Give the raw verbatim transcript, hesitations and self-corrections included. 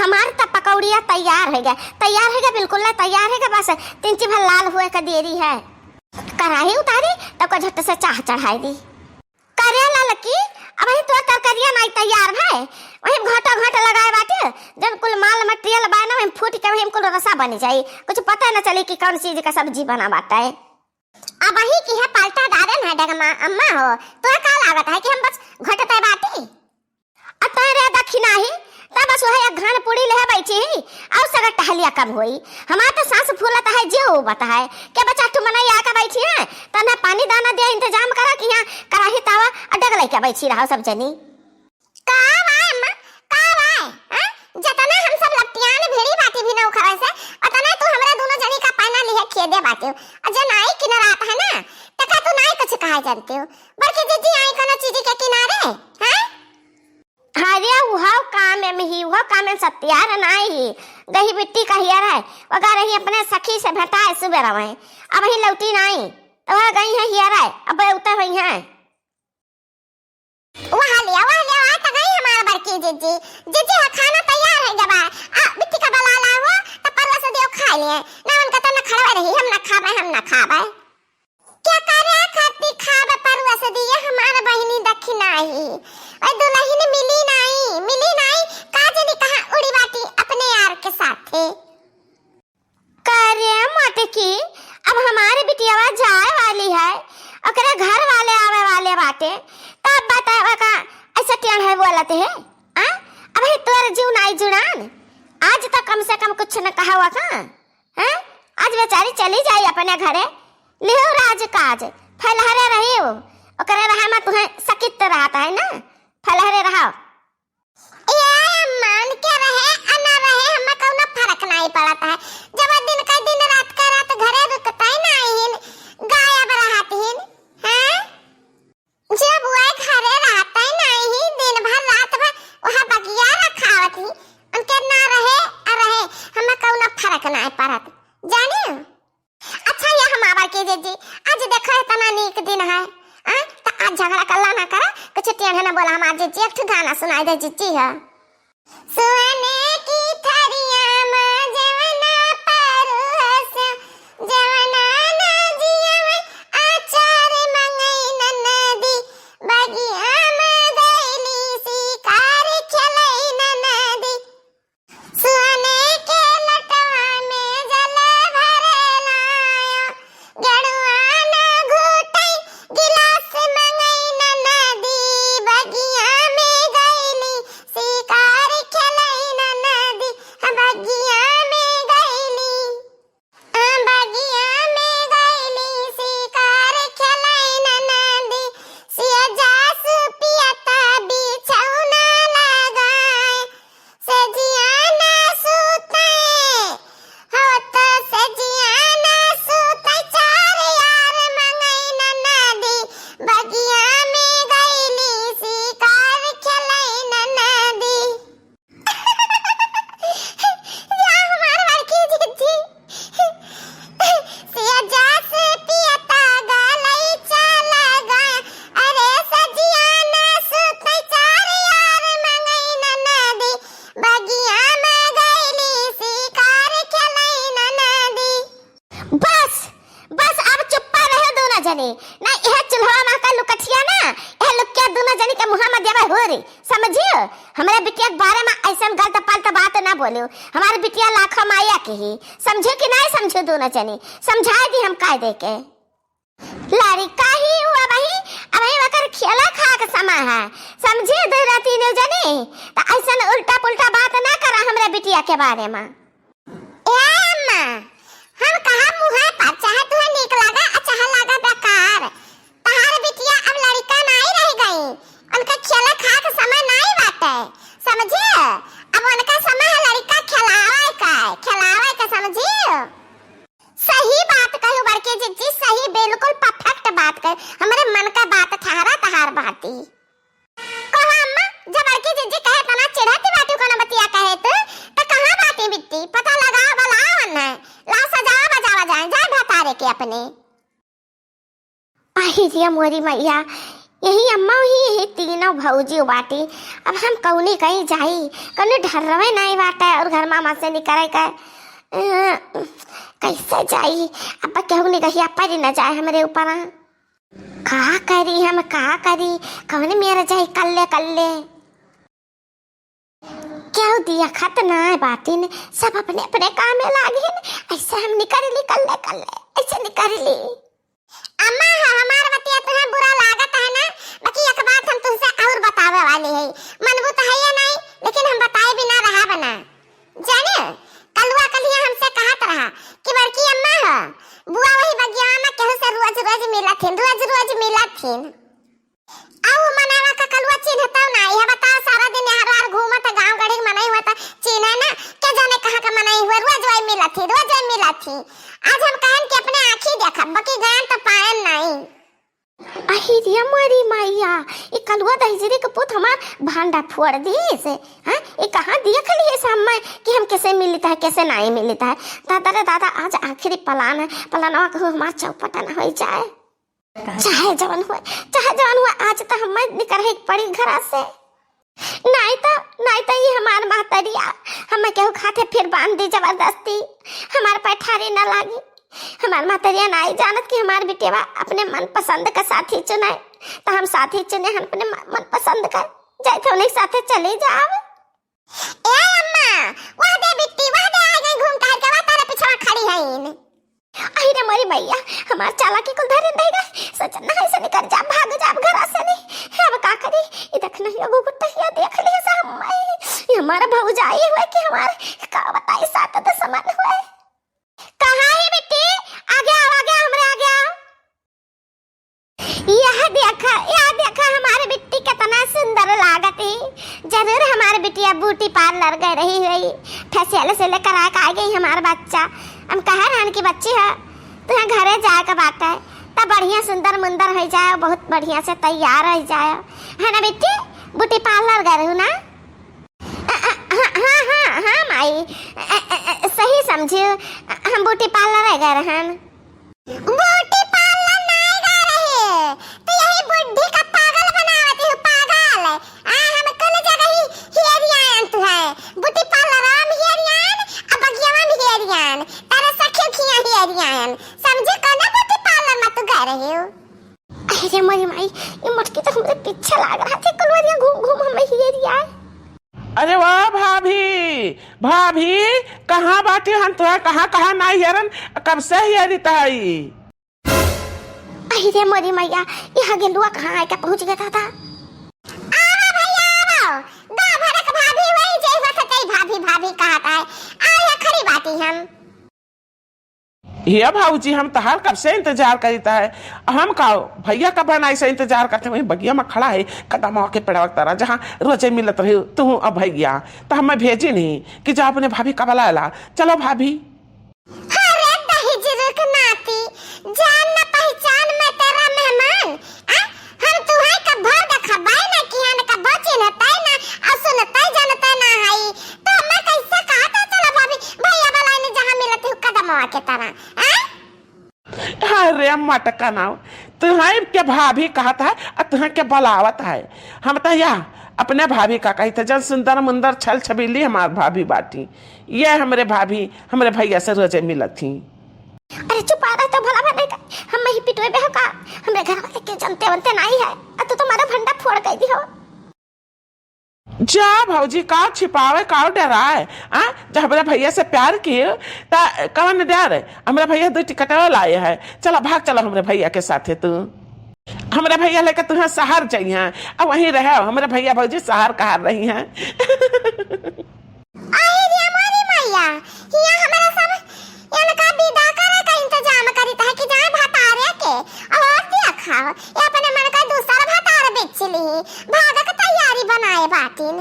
हमार त पकौड़िया तैयार है गा, तैयार है गा, बिल्कुल ना तैयार है गा, बस तिनची भर लाल हुए का देरी है। कराही उतारी तब का झट से चाह चढ़ाई दी। करे ललकी, अबही तोर तरकरिया नाई तैयार भय, वही घोटा घोटा लगाए बाटे, जब कुल माल मटेरियल बाय ना वही फूट के वही कुल रसा बन जाई, कुछ पता न चली कि कौन चीज का सब्जी बना बाटे। अबही की है पलटा डारे ना डगमा अम्मा हो, तोरा का लागत है कि हम बस घोटते बाटी? अतरे दखिनाही, तब बस वह एक घान पूड़ी लेहे बैठी ही, और सगर टहलिया कब होई? हमार तो सांस फूलत है, जे उबत है। के बच्चा तू मनई आके बैठी है, तन्हे पानी दाना दे इंतजाम करा कि यहाँ कराही तावा और डगलाई के बैठी रहो सब जनी। का वाय अम्मा, का वाय, हैं? जतना हम सब लपटियान भिड़ी बाटी भी न उखड़े से, उतना तू हमरा दोनों जनी का पैना लिहे खेदे बाटी। और जे नाई किनरात है ना, तका तू नाई कुछ कहा जानते हो। बड़की जीजी आई कोनो चीज के किनारे, हैं? अरे उहो काम में ही, उहो काम में सत्यार नाई ही। गही बिट्टी का हियर है, वगा रही अपने सखी से भेंटाए सुबह रहे। अब ही लौटी नाई, तो वह गई है हियर है, अब उतर हुई है। वह लिया, वह लिया, आ तो गई हमार बड़की जीजी। जीजी है खाना तैयार है जब आ, आ, बिट्टी का बला ला हो, तो परवा से दियो खा लिए। ना उनका तो न खड़वे रही, हम न खाबे, हम न खाबे। क्या करे खाती खाब परवा से दिए हमार बहिनी दखिनाही। ओए दुलहिन मिली नाई, मिली नाई, का जनी कहाँ उड़ी बाटी अपने यार के साथे। करे मोटकी, अब हमार बिटियावा जाए वाली है, ओकरे घर वाले आवे वाले बाटे, तब बतावा का ऐसा टेढ़ है बोलत है? आ? अब ही तोर जीव नाई जुड़ान, आज तो कम से कम कुछ न कहावा का? हैं? आज बेचारी चली जाई अपने घरे, लिहो राज काज, फलहरे रहियो, ओकरे रहे में तुहें सकित रहत है ना, फलहरे रहो। ए अम्मा, उनके रहे आ ना रहे, हमें कौनो फर्क नहीं पड़त है। जब दिन का दिन, रात का रात घरे रुकत ही नहीं हिन, गायब रहत हिन, हैं? जब वह घरे रहते नहीं, दिन भर रात भर वहाँ बगिया रखावत ही, उनके ना रहे आ रहे, हमें कौनो फर्क नहीं पड़त, जाने? अच्छा, ये हमार बड़की जीजी, आज देखो इतना नीक दिन है, आ? तो आज झगड़ा कल्ला ना करा, कुछ टेढ़े ना बोला, हमार जीजी एक ठो गाना सुनाई दे जीजी है। सोने की थरिया में जेवना परोस, जेवना ना जिया में अचार मंगई ननदी, बगिया में गईली शिकार खेलई ननदी। सोने के लटवा में जल भरे लायो, गेड़ुआ ना घूटई गिलास मंगई ननदी, बगिया में गईली शिकार खेलई ननदी, बगिया में गईली, बगिया में गईली शिकार खेलई ननदी, सिया जास पियता बिछौना लगाए, सजिया ना सूते, हो तो सजिया ना सूते, चार यार मंगई ननदी, बगिया में गईली शिकार खेलई ननदी। या हमार बड़की जीजी। सिया जास पियता गलई चला गया। अरे सजिया ना सुतई चार यार मंगई ननदी। बगिया में गईली शिकार खेलई ननदी। बस, बस अब चुप्पा रहो दोनों जने। ना यह चूल्हा में का लुकठिया ना, यह लुकिया दोनों जने के मुँह में देवे होरी। समझियो? हमरे बिटिया के बारे में ऐसन गलत पलत बात ना बोलियो। हमार बिटिया लाखों माया के ही। समझियो कि नहीं समझियो दोनों जने? समझाए दी हम कायदे के। लड़िका ही हुआ वही, अबही वकर खेला खाक समय है। समझियो दो तीनों जने? तो ऐसन उल्टा पुल्टा बात ना करा हमरे बिटिया के बारे में। ए अम्मा, हम कहा मुँहे पर, चाहे तुहे नीक लागा आ चाहे लागा बेकार, तहार बिटिया अब लड़िका नाई रह गई, उनका खेला खाक समय नाई बाटे, समझियो? अब उनका समय है लड़िका खेलावे का, खेलावे का, समझियो? सही बात कहू बड़की जीजी, सही, बिल्कुल perfect बात कहू, हमरे मन का बात ठहरा तहार बाती। कहो अम्मा, जब बड़की जीजी कहे तना चिढ़त बाटू कोनो बतिया कहे तू, त कहाँ बाटी बिट्टी? पता लगाओ, बुलाओ अन्हे। लाओ सजावा बजावा जाए, जाए भतारे के अपने। आही रे मोरी मैया, यही अम्मा ही, यही तीनों भौजी बाटी। अब हम कौनी कहीं जाई, कौनी ढर्रवे नाई बाटे और घर मामा से निकरे के। अ, कैसे जाई? अब केहू निगहिया परी न जाए हमरे ऊपर। का करी हम, का करी? कौन मेरा जाई कल्ले कल्ले? केहू दिया खत ना बाटिन, सब अपने अपने काम में लागिन। ऐसे हम निकल ली कल्ले कल्ले, ऐसे निकल ली। अम्मा, ह-, हमार बतिया तुहें बुरा लागत है ना, बाकी एक बात हम तुमसे और बतावे वाली है। मनबू तो है ये नहीं, लेकिन हम बताए बिना रहा बना। जाने, कलुआ कलिया हमसे कहत रहा कि बड़की अम्मा हो, बुआ वही बगिया में केहू से रोज रोज मिलत हिन, रोज रोज मिलत हिन। अउ मनवा का कलुआ चिन्हतौ ना, यह बताओ, सारा दिन यहाँ बाहर घूमत है, गाँव गढ़ी के मनई हुआ त चिन्हे ना, के जाने कहाँ का मनई हुआ, रोज वही मिलत ही, रोज वही मिलत ही। आज हम कहन कि अपने आँखी देखब, बाकी गयन तो पायन नहीं। अहि रे मोरी मैया, ई कलुआ दहिजरी के पूत हमार भांडा फोड़ दिस। हाँ, ई कहाँ देख लिहिस हम्मे कि हम कैसे मिलित है, कैसे नाई मिलित है। दादा रे दादा, आज आखिरी पलान है, पलानवा कहूँ हमार चौपटा न होइ जाए। चाहे जवन हुए, चाहे जवन हुए, आज त हम्मे निकरही के पड़ी घरा से। नाई त, नाई त ई हमार महतरिया हम्मे केहू खाते फिर बांध दी जबरदस्ती, हमार पैठारी न लागी। हमार महतरिया नाई जानत कि हमार बिटिया अपने मनपसंद का साथी चुनाए, त हम साथी चुने हन अपने म-, मनपसंद का, जाए थे उन्हीं के साथे चली जाव। ए अम्मा, वह दे बिट्टी, वह दे आ गई घूम टहल के, वह तारे पिछवा खड़ी हईन। अहि रे मोरी मैया, हमार चालाकी कुल धरे नहीं गए। सोचन ना है से निकल जा, भाग जा अब घरा से नहीं। अब का करी? ई देख नहीं, एगो गुट्टहिया देख लिए से हम्मे। ई हमार भौजाई हुए कि हमार का बताई, सात दुश्मन हुए। कहाँ है बिट्टी? आगे आओ, आगे आओ, हमरे आगे आओ। यह देखा, यह देखा, हमार बिट्टी कितना सुंदर लागत ही। जरूर हमार बिटिया ब्यूटी पार्लर गई रही हुई, फेशियल से लेकर आ के आ गई हमार बच्चा। हम कह रहन कि बच्ची है, तुहें घरे जाए के बाटे, तब बढ़िया सुंदर मुंदर हो जाए, बहुत बढ़िया से तैयार हो जाए, है ना बिट्टी? ब्यूटी पार्लर गए रहू ना? अ, अ, हाँ, हाँ, हाँ, हाँ, माई, अ, अ, अ, सही समझियो, अ, हम ब्यूटी पार्लर गए रहन। ब्यूटी पार्लर नाई गए रहे, तो यही बुढ़ी का पागल बनावत है, पागल। आ, हम कुल जगह ही हेरियान तू है, ब्यूटी पार्लर हम हेरियान, अब बगियावा में हेरियान, तारे सखी खिया हेरियान, समझे कौन ब्यूटी पार्लर में तू गए रहे हो? अरे मोरी माई, ये मोटकी तो हमरे पीछे लाग रहा थे, कुलवरिया घूम घूम हमें हेरिया। अरे वाह भाभी, भाभी, कहाँ बाटी हन तुहे, कहाँ, कहाँ नाई हेरन, कब से हेरित हई? अरे मोरी मैया, ये हगेलुआ कहाँ आके पहुँच गया था, था? आवा भैया, आवा। गाँव भर के भाभी वही जे होत है, भाभी, भाभी कहत है। आए खड़ी बाटी हम। हे भौजी, हम तहार कब से इंतजार करित है। हम का भैया कब ना ऐसे इंतजार करते, वहीं बगिया में खड़ा है, कदमवा के पेड़वा के तरह, जहाँ रोजे मिलत रही तू अब भैया, तो हमें भेजी नहीं कि जा अपने भाभी का बुला ला। चलो भाभी। अरे दहिजरू के नाती, जान न पहचान में तेरा मेहमान, आ? हम तुहे कभो देखबै ना किहन, कभो चिन्हतै ना, आ सुनतै जानतै ना हई। तो हमें कैसे कहत है, चलो भाभी, भैया बुलाए ने जहाँ मिलत हूँ कदमवा के तरह, आ? अरे मटका नाव, तुहे के भाभी कहत है, आ तुहे के बुलावत है। हम तो या अपने भाभी का कही थे, जन सुंदर मुंदर छल छबीली हमार भाभी बाटी। ये हमरे भाभी, हमरे भैया से रोजे मिलत ही। अरे चुप रह तो भला भला नहीं, हम ही पिटवे बे हो का? हमरे घर वाले के जानते वनते नहीं है, आ तू तो हमारा भंडा फोड़ गई दी हो। जा भौजी, का छिपावे, का डराए? आ, जब हमरे भैया से प्यार किए, ता कवन डर है? हमरे भैया दो टिकटवा लाए है, चला भाग, चला हमरे भैया के साथे तू। हमरे भैया लेके तुहे शहर जइहे, अब वहीं रहे, हमरे भैया भौजी शहर कहाँ रही हैं। अरे रे मोरी मैया, हिया हमरा सब इनका विदा करे का इंतजाम करित है कि जाए भतारे के और दिया खाओ। ये अपने मन का दूसरा भतार बेच ली, भागक तैयारी बनाए बाटिन।